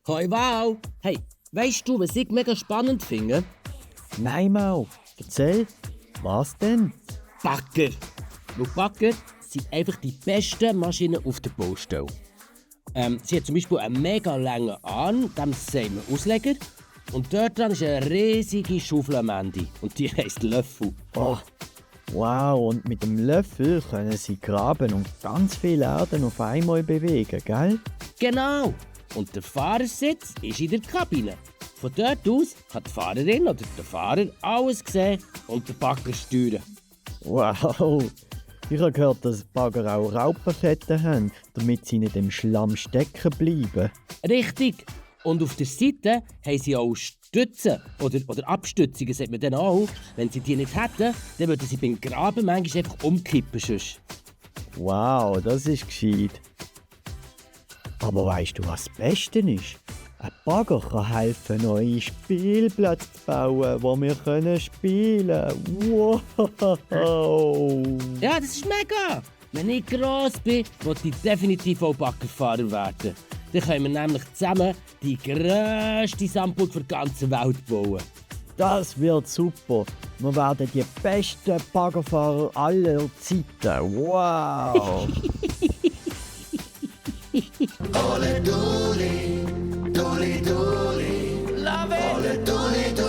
Hoi wow! Hey, weißt du, was ich mega spannend finde? Nein, Mau. Erzähl. Was denn? Bagger! Weil Bagger sind einfach die besten Maschinen auf der Baustelle. Sie hat zum Beispiel einen mega langen Arm, dem sagt man Ausleger. Und dort dran ist eine riesige Schaufel am Ende. Und die heisst Löffel. Oh, wow, und mit dem Löffel können sie graben und ganz viel Erde auf einmal bewegen, gell? Genau! Und der Fahrersitz ist in der Kabine. Von dort aus kann die Fahrerin oder der Fahrer alles sehen und den Bagger steuern. Wow. Ich habe gehört, dass Bagger auch Raupenketten haben, damit sie nicht im Schlamm stecken bleiben. Richtig! Und auf der Seite haben sie auch Stützen oder Abstützungen, sagt man dann auch. Wenn sie die nicht hätten, dann würden sie beim Graben manchmal einfach umkippen. Sonst. Wow, das ist gescheit. Aber weißt du, was das Beste ist? Ein Bagger kann helfen, neue Spielplätze zu bauen, wo wir spielen können. Wow! Ja, das ist mega! Wenn ich gross bin, will ich definitiv auch Baggerfahrer werden. Dann können wir nämlich zusammen die grösste Sandburg für die ganze Welt bauen. Das wird super. Wir werden die besten Baggerfahrer aller Zeiten. Wow! Ole Doli, Doli Doli, love it. Ole Doli Doli.